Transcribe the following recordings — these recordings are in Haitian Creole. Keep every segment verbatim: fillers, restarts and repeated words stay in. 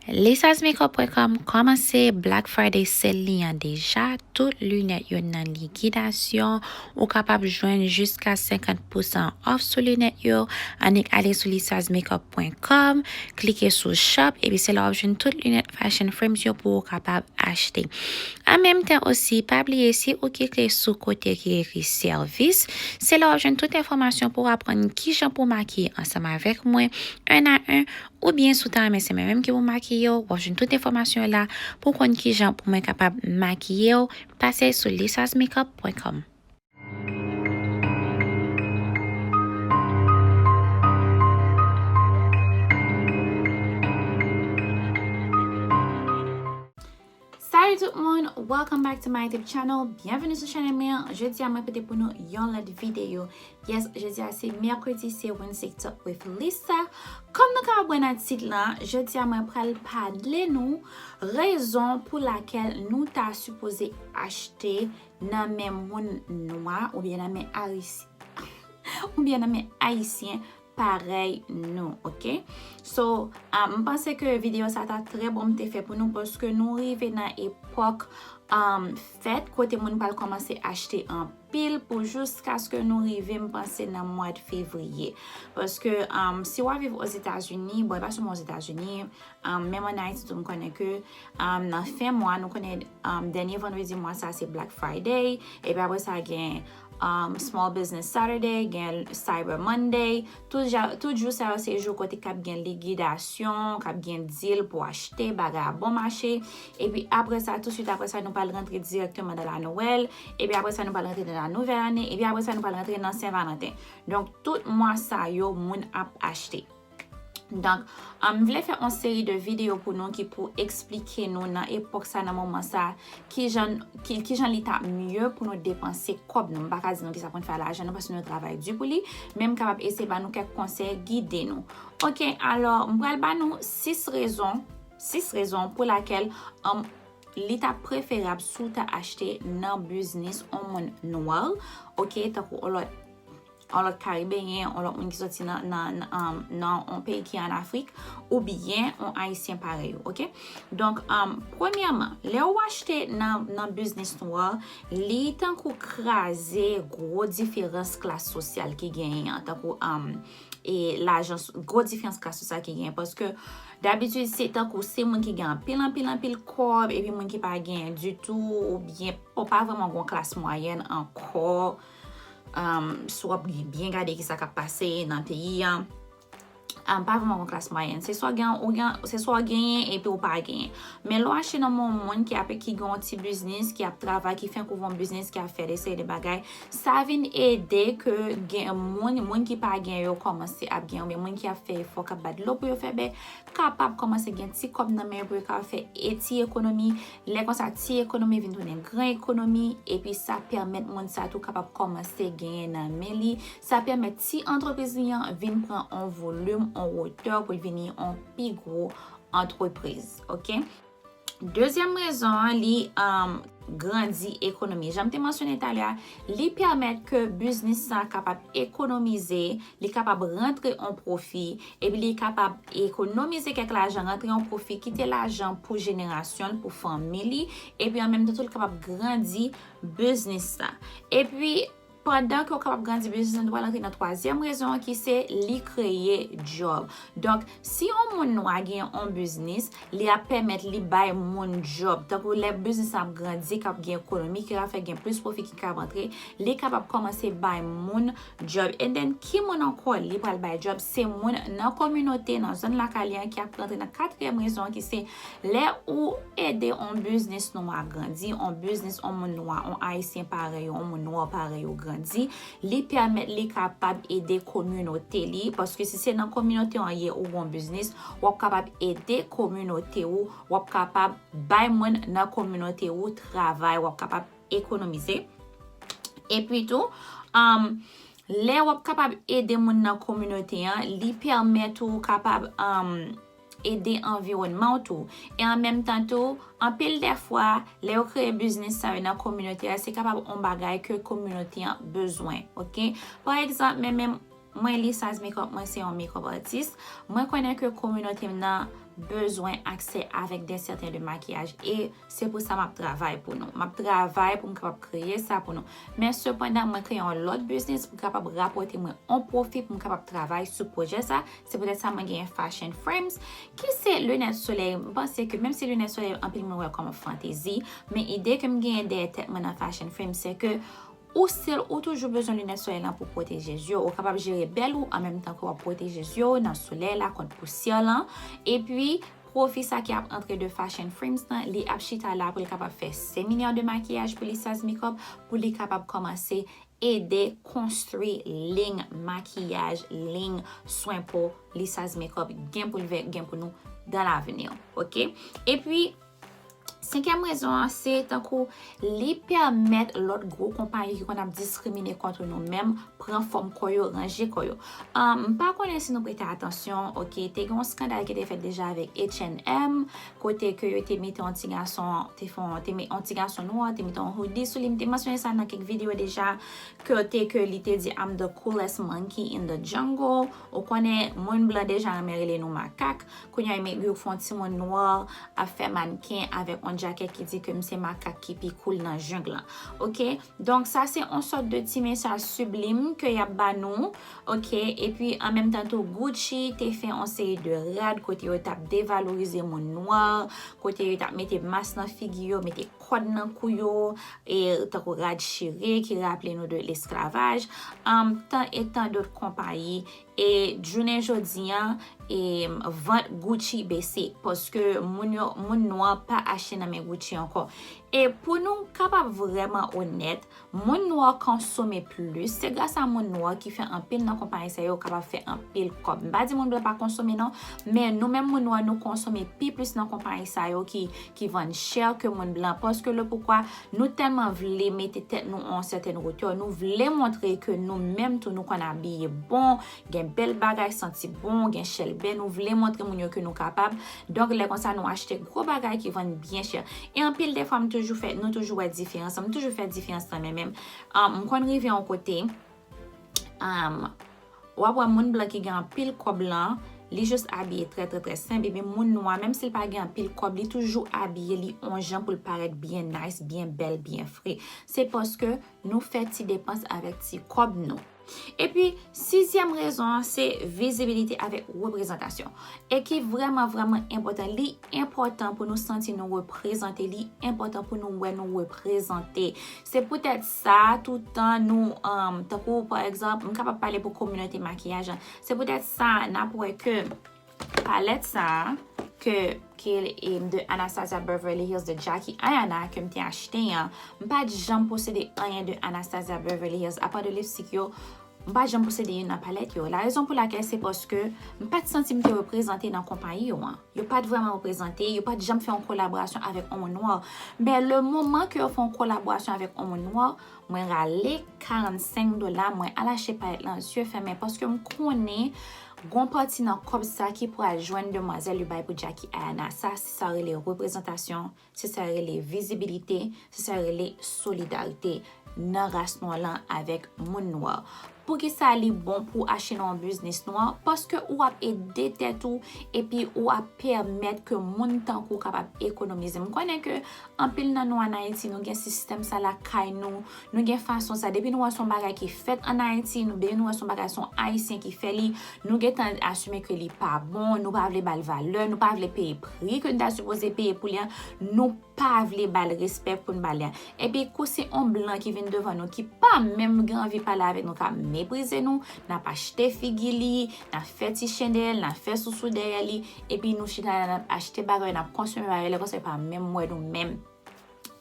Lisazmakeup pwen kòm kòmanse Black Friday sale li an deja. Tout linèt yo nan likidasyon. Ou kapab jwenn jiska senkant pousan off sou linèt yo. Annik ale sou lisazmakeup pwen kòm, klike sou shop, epi se la w ap jwenn tout linèt Fashion Frames yo pou ou kapab achte. An menm tan osi, pa bliye si ou klike sou kote ki ekri sèvis, se la w ap jwenn tout enfòmasyon pou w aprann kijan pou w makiye ansanm avèk mwen, en a en, oubyen si w ta renmen se mwen menm ki pou makiye w, w ap jwenn tout enfòmasyon yo la pou w konn kijan pou mwen kapab makiye w, pase sou lisazmakeup pwen kòm. Salut tout moun, welcome back to my YouTube channel. Byenveni sou chanèl mwen an. Jodi a mwen pote pou nou yon lòt videyo. Yes, jodi a se mèkredi, se Win TikTok with Lisa. Kòm nou ka wè nan tit la, jodi a mwen pral pale nou rezon pou lakèl nou ta sipoze achte nan men moun nwa oubyen nan men Ayisyen oubyen nan men Ayisyen parèy nou, oke? So, ah, m panse ke videyo sa ta trè bon m te fè pou nou paske nou rive nan epòk, um, fèt kote moun pral kòmanse achte anpil pou jiskaske nou rive, m panse, nan mwa fevriye. Paske, um, si w ap viv Ozetazini, bon, e pa sèlman Ozetazini, um, menm ann Ayiti tou, m konnen ke, um, nan fen mwa, nou konnen, um, dènye vandredi mwa sa se Black Friday, epi apre sa gen, um, Small Business Saturday, gen Cyber Monday. Tout ja-, tout jou sa yo se jou kote k ap gen likidasyon, k ap gen deal pou achte, bagay a bon mache. Epi apre sa, tousuit apre sa, nou pral rantre dirèkteman nan la Noël. Epi apre sa, nou pral rantre nan la Nouvelle Année. Epi apre sa, nou pral rantre nan Sen Valanten. Donk, tout mwa sa yo, moun ap achte. Donk, um, m vle fè yon seri de videyo pou nou ki pou eksplike nou nan epòk sa, nan moman sa, kijan, ki, kijan li t ap mye pou nou depanse kòb nou. M pa ka di nou kisa pou n fè ak lajan nou paske nou travay di pou li, men m kapab eseye ba nou kèk konsèy, gide nou. Oke, alò, m pral ba nou sis rezon, sis rezon pou lakèl, um, li t ap preferab si w ta achte nan biznis yon moun nwa, oke, tankou yon lòt yon lòt Karibeyen, yon lòt moun ki soti nan, nan, nan, um, nan yon peyi ki ann Afrik, oubyen yon Ayisyen parèy ou, oke? Donk, um, premyèman, lè w achte nan, nan biznis nwa, li tankou kraze gwo diferans klas sosyal ki genyen an, tankou, um, e lajan s-, gwo diferans klas sosyal ki genyen, paske dabitid se tankou se moun ki gen anpil, anpil, anpil kòb, epi moun ki pa genyen ditou, oubyen, bon, pa vrèman gen yon klas mwayèn ankò. Um, si w ap byen gade kisa k ap pase nan peyi an, um, pa vrèman gen klas mwayèn. Se swa gen, ou gen, se swa w genyen epi w pa genyen. Men lè w achte nan men yon moun ki ap, ki gen yon ti biznis, ki ap travay, ki fenk ouvri yon biznis, ki ap fè de seri de bagay, sa vin ede ke gen moun, moun ki pa gen yo kòmanse ap gen, oubyen moun ki ap fè efò, k ap bat dlo pou yo fè bèy, kapab kòmanse gen ti kòb nan men yo pou yo kapab fè e ti ekonomi. Lè konsa, ti ekonomi vin tounen gran ekonomi, epi sa pèmèt moun sa tou kapab kòmanse genyen nan men li. Sa pèmèt ti antrepriz li an vin pran on volim, on wotè pou l vini on pi gwo antrepriz, oke? Dezyèm rezon an, li, um, grandi ekonomi. Jan m te mansyone talè a, li pèmèt ke biznis sa kapab ekonomize, li kapab rantre on pwofi, epi li kapab ekonomize kèk lajan, rantre on pwofi, kite lajan pou jenerasyon l, pou fanmi li, epi an menm tan tou, li kapab grandi biznis la. Epi, pandan ke w kapab grandi biznis la, nou pral rantre nan twazyèm rezon an ki se li kreye djòb. Donk, si yon moun nwa gen yon biznis, li ap pèmèt li bay moun djòb. Tankou lè biznis la ap grandi, k ap gen ekonomi, ki ka fè gen plis pwofi ki ka rantre, li kapab kòmanse bay moun djòb. And then, ki moun ankò li pral bay djòb? Se moun nan kominote, nan zòn lakay li an, ki ap rantre nan katriyèm rezon an, ki se lè ou ede on biznis nwa grandi, on biznis, on moun nwa, on ayisyen parèy ou, on moun nwa parèy ou grandi, li pèmèt li kapab ede kominote li, paske si se nan kominote w ye ou gon biznis, w ap kapab ede kominote ou, w ap kapab bay moun nan kominote ou travay, w ap kapab ekonomize. Epi tou, um, lè w ap kapab ede moun nan kominote an, li pèmèt ou kapab, um, ede anviwònman w tou. E an menm tan tou, anpil dèfwa, lè yo kreye biznis sa yo nan kominote a, se kapab yon bagay ke kominote an bezwen, oke? Pa egzanp, men menm mwen, Lisaz Makeup, mwen se yon makeup artist. Mwen konnen ke kominote m nan bezwen aksè avèk de sèten de makiyaj. E se pou sa m ap travay pou nou. M ap travay pou m kapab kreye sa pou nou. Men sepandan, mwen kreye yon lòt biznis pou kapab rapòte mwen yon pwofi pou m kapab travay sou pwojè sa. Se poutèt sa mwen genyen Fashion Frames, ki se linèt solèy. M panse ke menm si linèt solèy anpil moun wè kòm fantezi, men ide ke m genyen dèyè tèt mwen nan Fashion Frames, se ke ou still, ou toujou bezwen linèt solèy lan pou pwoteje zye w. Ou kapab jere bèl ou an menm tan ke w ap pwoteje zye w nan solèy la kont pousyè lan. Epi, pwofi sa ki ap antre de Fashion Frames lan, li ap chita la pou li kapab fè seminè de makiyaj pou Lissa's Makeup, pou li kapab kòmanse ede konstwi liy makiyaj, liy swen po Lissa's Makeup gen pou l vè, gen pou nou dans l'avenir, oke? Epi, senkyèm rezon an, se tankou li pèmèt lòt gwo konpayi ki konn ap diskrimine kont nou menm pran fòm kò yo, ranje kò yo. Um, m pa konnen si nou prete atansyon, oke, te gen yon skandal ki te fèt deja avèk H and M, kote ke yo te mete yon ti gason, te fè yon, te met yon ti gason nwa, te mete yon hoodie sou li. M te mansyone sa nan kèk videyo deja, kote ke li te di, "I'm the coolest monkey in the jungle." Ou konnen, moun blan deja renmen rele nou makak. Kounye a, yo fè yon timoun nwa ap fè mannken avèk yon djakèt ki di ke m se makak ki pi cool nan jeng lan. Oke? Donk, sa se yon sòt de ti mesaj siblim ke y ap ba nou. Oke? Epi, an menm tan tou, Gucci te fè yon seri de rad kote yo t ap devalorize moun nwa, kote yo t ap mete mas nan figi yo, mete kòd nan kou yo, e tankou rad chire ki raple nou de lesklavaj, um, tan e tan dòt konpayi. E jounen jodi an, e vant Gucci bese, paske moun yo, moun nwa pa achte nan men Gucci ankò. E pou nou kapab vrèman onèt, moun nwa konsome plis. Se gras a moun nwa ki fè anpil nan konpayi sa yo kapab fè anpil kòb. M pa di moun blan pa konsome non, men nou menm moun nwa nou konsome pi plis nan konpayi sa yo ki, ki vann chè ke moun blan. Paske le poukwa nou tèlman vle mete tèt nou an sètèn wotè, nou vle montre ke nou menm tou nou konn abiye bon, gen bèl bagay, santi bon, gen chèlbè, nou vle montre moun yo ke nou kapab. Donk, lè konsa, nou achte gwo bagay ki vann byen chè. E anpil de fwa, m toujou fè, nou toujou wè diferans lan, m toujou fè diferans lan, men menm, um, m konn rive yon kote, um, w ap wè moun blan ki gen anpil kòb lan, li jis abiye trè, trè, trè senp, epi moun nwa, menm si l pa gen anpil kòb, li toujou abiye li on jan pou l parèt byen nice, byen bèl, byen fre. Se paske nou fè ti depans avèk ti kòb nou. Epi, sizyèm rezon an, se vizibilite avèk reprezantasyon. E ki vrèman, vrèman enpòtan. Li enpòtan pou nou santi nou reprezante, li enpòtan pou nou wè nou reprezante. Se poutèt sa, toutan nou, um, tankou, pa egzanp, m kapab pale pou kominote makiyaj lan. Se poutèt sa, n ap wè ke palèt sa a, ke, ke, em, de Anastasia Beverly Hills de Jackie Aina ke m te achte an, m pa t janm posede anyen de Anastasia Beverly Hills, apa de lipstik yo, m pa t janm posede youn nan palèt yo. La rezon pou lakèl se paske m pa t santi m te reprezante nan konpayi yo an. Yo pa t vrèman reprezante, yo pa t janm fè yon kolaborasyon avèk yon moun nwa. Men le moman ke yo fè yon kolaborasyon avèk yon moun nwa, mwen rale karannsenk dola, mwen al achte palèt lan zye fèmen, paske m konnen gon pati nan kòb sa ki pral jwenn demwazèl yo bay pou Jackie Aina. Sa, se sa rele reprezantasyon, se sa rele vizibilite, se sa rele solidarite nan ras nwa lan avèk moun nwa. Poukisa li bon pou achte nan yon biznis nwa? Paske ou ap ede tèt ou, epi ou ap pèmèt ke moun tankou w kapab ekonomize. M konnen ke anpil nan nou ann Ayiti, nou gen sistèm sa lakay nou, nou gen fason sa. Depi nou wè se yon bagay ki fèt ann Ayiti, nou, depi nou wè se yon bagay, se yon Ayisyen ki fè li, nou gentan asime ke li pa bon, nou pa vle ba l valè, nou pa vle peye pri ke nou ta sipoze peye pou li an, nou pa vle ba l respè pou n ba li an. Epi kou se yon blan ki vin devan nou, ki pa menm gen anvi pale avèk nou, k ap meprize nou, n ap achte figi li, n ap fè ti chen dèyè l, n ap fè sousou dèyè li, epi nou chita la, n ap achte bagay, n ap konsome bagay, lè konsa yo pa menm wè nou menm.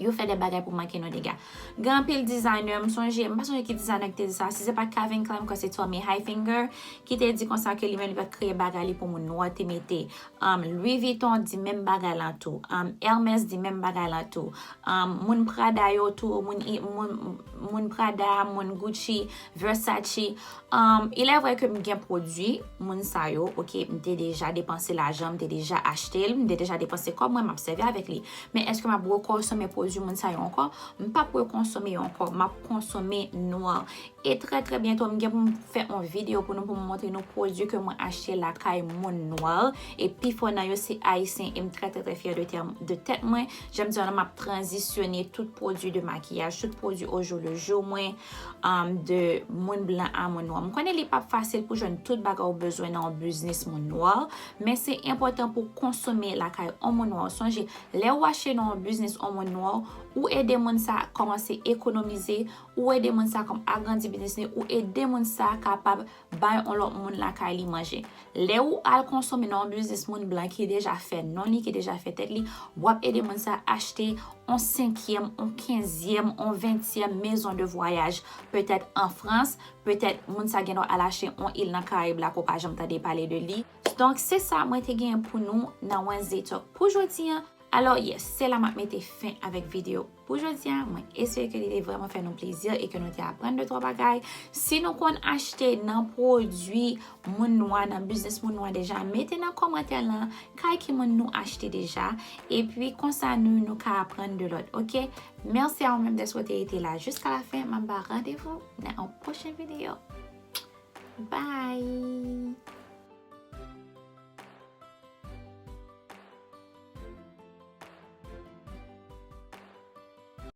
Yo fè de bagay pou manke nou dega. Gen anpil designer, m sonje, m pa sonje ki designer ki te di sa, si se pa Calvin Klein, m kwè se Tommy Hilfiger, ki te di konsa ke li menm li pa t kreye bagay li pou moun nwa te mete. Um, Louis Vuitton di menm bagay lan tou. Um, Hermès di menm bagay lan tou. Um, moun Prada yo tou, moun, moun, moun Prada, moun Gucci, Versace. Um, il est vrai ke m gen pwodui moun sa yo, oke, m te deja depanse lajan, m te deja achte l, m te deja depanse kòb mwen, m ap sèvi avèk li. Men èske m ap rekonsome pwodui moun sa yo ankò, m p ap rekonsome yo ankò, m ap konsome nwa. E trè trè byento, m gen pou m fè yon videyo pou nou, pou m montre nou pwodui ke mwen achte lakay moun nwa. E pifò nan yo se ayisyen, e m trè trè trè fyè de tèt, de tèt mwen. Jan m di w la, m ap tranzisyone tout pwodui de makiyaj, tout pwodui au jour le jour mwen, um, de moun blan a moun nwa. M konnen li p ap fasil pou jwenn tout bagay ou bezwen nan yon biznis moun nwa, men se enpòtan pou konsome lakay yon moun nwa. Sonje, lè ou achte nan yon biznis yon moun nwa, ou ede moun sa kòmanse ekonomize, ou ede moun sa kòm agrandi biznis li, ou ede moun sa kapab bay yon lòt moun lakay li manje. Lè ou al konsome nan yon biznis moun blan ki deja fè non li, ki deja fè tèt li, w ap ede moun sa achte yon senkyèm, yon kenzyèm, yon ventyèm maison de voyage, petèt an Frans, petèt moun sa gen dwa al achte yon il nan Karayib la ke w pa janm tande pale de li. Donk, se sa mwen te genyen pou nou nan Wednesday Talk pou jodi a. Alò, yes, se la m ap mete fen avèk videyo pou jodi a. Mwen espere ke li te vrèman fè nou plezi e ke nou te aprann de twa bagay. Si nou konn achte nan pwodui moun nwa, nan biznis moun nwa deja, mete nan kòmantè lan kay ki moun nou achte deja. Epi konsa nou, nou ka aprann de lòt, oke? Mèsi a ou menm dèske w te rete la jiska la fen. M ap ba randevou nan yon pwochen videyo. Bye!